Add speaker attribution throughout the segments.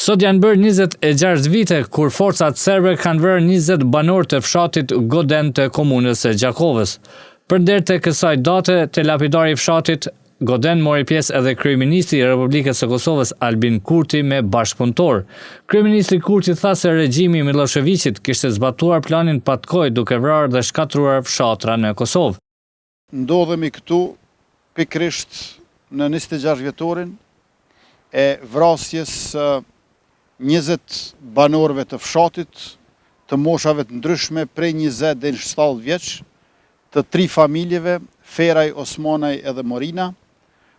Speaker 1: Sot janë bërë 26 vite kur forcat serbe kanë vrarë 20 banorë të fshatit Goden të komunës së Gjakovës. Për nder të kësaj date, te lapidari i fshatit Goden mori pjesë edhe kryeministri i Republikës së Kosovës Albin Kurti me bashkëpunëtorë. Kryeministri Kurti tha se regjimi i Millosheviqit kishte zbatuar planin Patkoi duke vrarë dhe shkatërruar fshatra në Kosovë.
Speaker 2: Ndodhemi këtu pikërisht në 26 vjetorin e vrasjes së 20 banorëve të fshatit, të moshave të ndryshme prej 20 deri në 70 vjeç, të tri familjeve, Feraj, Osmanaj edhe Morina,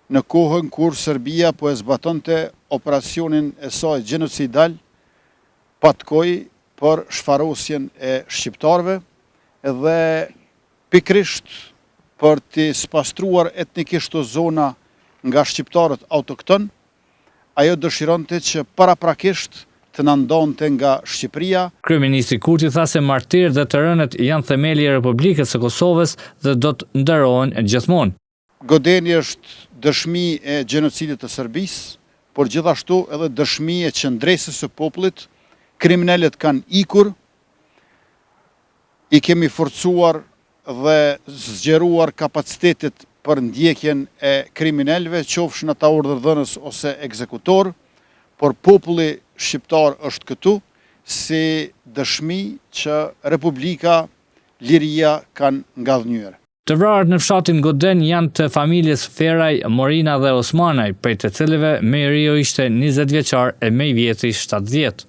Speaker 2: në kohën kur Serbia po e zbatonte operacionin e saj gjenocidal Patkoi për shfarosjen e shqiptarëve dhe Pikërisht për t'i spastruar etnikisht këto zona nga shqiptarët autoktonë, ajo dëshironte që paraprakisht të na ndante nga Shqipëria.
Speaker 1: Kryeministri Kurti tha se martirët dhe të rënët janë themeli i Republikës së Kosovës dhe do të nderohen gjithmonë.
Speaker 2: Godeni është dëshmi e gjenocidit të Serbisë, por gjithashtu edhe dëshmi e qëndresës së popullit, kriminelët kanë ikur, I kemi forcuar dhe zgjeruar kapacitetet për ndjekjen e kriminelëve, qofshin ata urdhërdhënës ose ekzekutorë, por populli shqiptar është këtu si dëshmi që Republika, liria kanë ngadhënjyer.
Speaker 1: Të vrarët në fshatin Goden janë të familjes Feraj, Morina dhe Osmanaj, prej të cilëve më i riu ishte 20 vjeçar e më i vjetri 70.